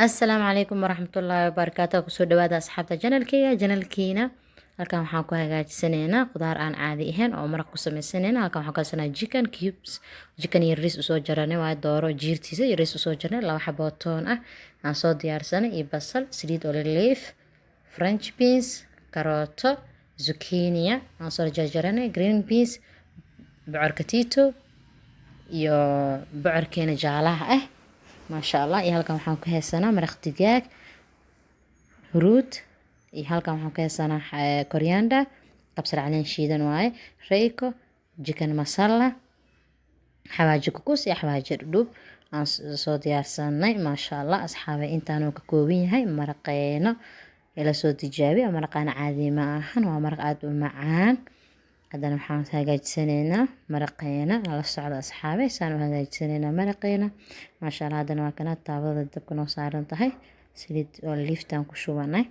Assalaamu calaykum waraxmatullaahi wabarakaatu. Kusoo dhawaada asxaabta channelkeyga, channelkiina. Halkan waxaan ku hagaajisanaynaa qudaar aan caadi ahayn oo maraq ku sameysanayna. Halkan waxaan ku haysanaa chicken cubes, chicken yar riis usoo jaranay waaye, dooro jiirtiisa yariis usoo jarnay, laba xabo oo toon ah aan soo diyaarsanay iyo basal, saliid olive, french beans, karooto, zucchini aan soo jarjaranay, green beans, bocorka tito iyo bocorkeena jaalaha ah, maasha Allah. Iyo halkan waxaan ku haysanaa maraq digaag, huruud, iyo halkan waxaan ku haysanaa coriander, kabsar caleen shiidan waaye, Royco, chicken masala, xawaaji kukus iyo xawaaji dhudhuub aan soo diyaarsanay, maasha Allah. Asxaabay, intaanuu ka kooban yahay maraqeeno. Ila soo tijaabiya maraqaana, caadi ma ahan, waa maraq aada u macaan. Haddana waxaan hagaajisanaynaa maraqeena. La socda asxaabe saan u hagaajisanaynaa maraqeena, maasha Allah. Haddana waa kana taabada dabka noo saaran tahay, saliid olive-taan ku shubanay.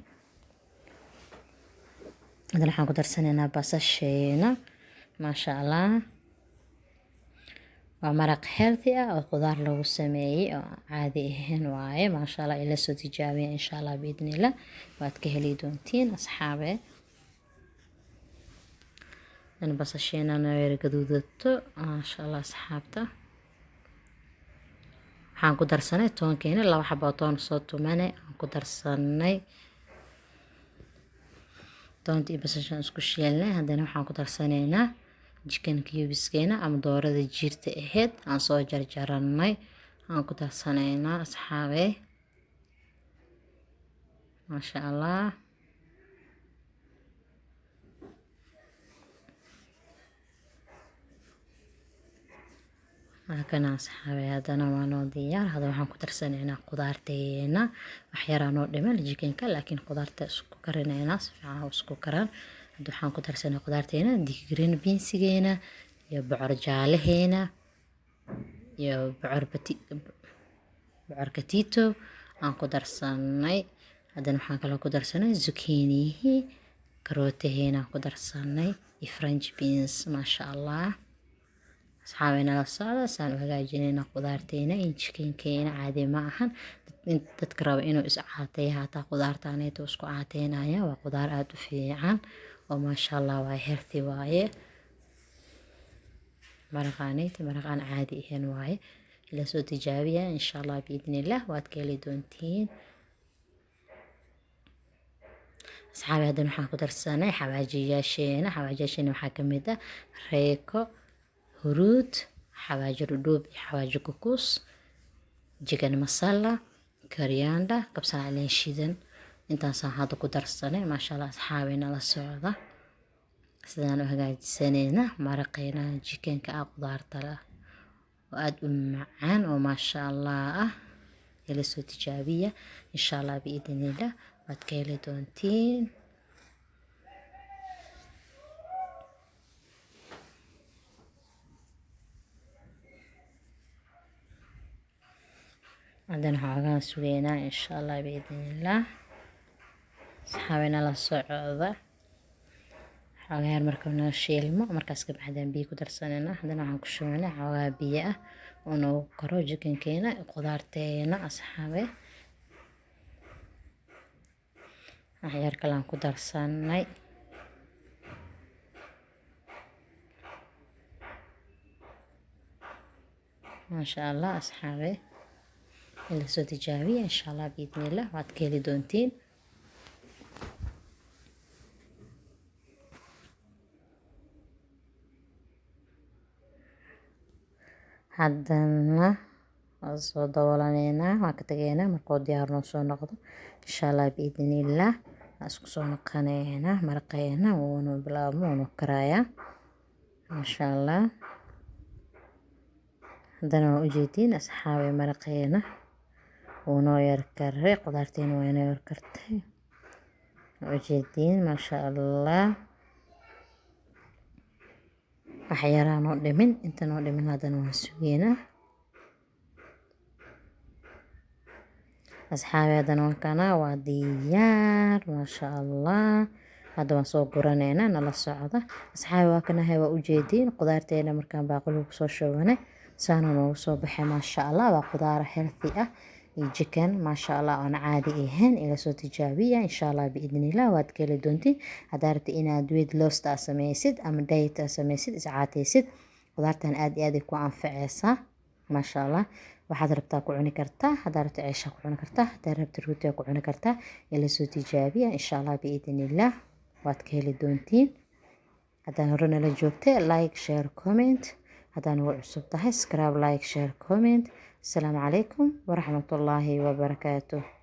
Haddana waxaan ku darsanaynaa basasheena, maasha Allah. Waa maraq healthy ah oo qudaar lagu sameeyey oo caadi ahayn waaye, maasha Allah. Ila soo tijaabiya insha Allah, biidnillah waad ka heli doontiin asxaabe. Dan basasheena noo yara gaduudato, maasha Allah. Asxaabta, waxaan ku darsanay toonkeena, laba xabo oo toon soo tumanay aan ku darsanay. Toonta iyo basashaan isku shiilnay. Haddana waxaan ku darsanaynaa chicken cubeskeena ama doorada jiirta ahayd aan soo jarjaranay aan ku darsanaynaa asxaabe, maasha Allah. Halkana asxaabe, haddana waa noo diyaar. Hadda waxaan ku darsanaynaa qudaarteena. Wax yaraa noo dhiman chickenka, laakiin qudaarta isku karinaynaa si fiican isku karaan. Hadda waxaan ku darsanay qudaarteena, green beansigeena iyo bocor jaalaheena iyo bocor bati, bocorka tito aan ku darsanay. Haddana waxaan kaloo ku darsanay zucchinihii, karootaheena aan ku darsanay iyo french beans, maasha Allah. Asxaabeyna, la socda saan u hagaajinayna qudaarteena iyo chickenkeena, caadi ma ahan. Dadka raba inuu is caateeyo hataa qudaartaneeto isku caateynaya. Waa qudaar aada u fiican oo maasha Allah waa healthy waaye. Maraqaaneyta maraqaan caadi ahayn waaye. Ila soo tijaabiya insha Allah, biidnillah waad ka heli doontiin asxaabi. Haddana waxaan ku darsanay xawaajiyaasheena. Xawaajiyaasheena waxaa kamid ah Royco, huruud, xawaaji dhudhuub iyo xawaaji kukus, chicken masala, coriander, kabsar caleen shiidan. Intaasaan hadda ku darsanay, maasha Allah. Asxaabeyna, la socda sidaan u hagaajisanayna maraqeena chickenka ah, qudaarta lah oo aada u macaan oo maasha Allah ah. Ila soo tijaabiya insha Allah, biidnillah waad ka heli doontiin. Haddana xoogaan sugeynaa insha Allah, biidnillah. Asxaabeyna, la socda. Xoogaa marka noo shiilmo, markaas ka baxdaan biyo ku darsanayna. Haddana waxaan ku shubanay xoogaa biyo ah oo noogu karo chickenkeena, qudaarteena asxaabe. Waxyar kale aan ku darsanay. Maasha Allah asxaabe, ila soo tijaabiya insha Allah, biidnillah waad ka heli doontiin. Haddana waan soo daboolaneynaa, waan ka tegaynaa. Markuu diyaar noo soo noqdo insha Allah, biidnillah waan isku soo noqoneynaa. Maraqeena wuuna bilaabmo, wuuna karayaa, maasha Allah. Haddana waa ujeediin asxaabi, maraqeena wuu noo yar karay, qudaarteena waa inoo yar kartay, waa ujeediin, maasha Allah. Wax yaraa noo dhimin, inta noo dhimin haddana waan sugeynaa asxaabi. Haddana waa kana, waa diyaar, maasha Allah. Hadda waan soo guraneynaa, nala socda asxaabi. Waa kanahay, waa ujeediin qudaarteena markaan baaquliga kusoo shubanay saana noogu soo baxay, maasha Allah. Waa qudaar healthy ah. Iyo chicken, maasha Allah, oon caadi ahayn. Ila soo tijaabiya, insha Allah biidnillah, waad ka heli doontiin. Haddaa rabtid inaad weight loss aa sameysid ama diet aa sameysid, iscaateysid, qudaartan aad iyo aad ay ku anfaceysaa, maasha Allah. Waxaad rabtaa ku cuni kartaa. Haddaa rabta ceesha ku cuni kartaa, haddaa rabta rootiga ku cuni kartaa. Ila soo tijaabiya, insha Allah biidnillah, waad ka heli doontiin. Haddaan hore nala joogtay, like, share, comment. Haddaan ugu cusub tahay, subscribe, like, share, comment. Asalaamu calaykum waraxmatullaahi wabarakaatuh.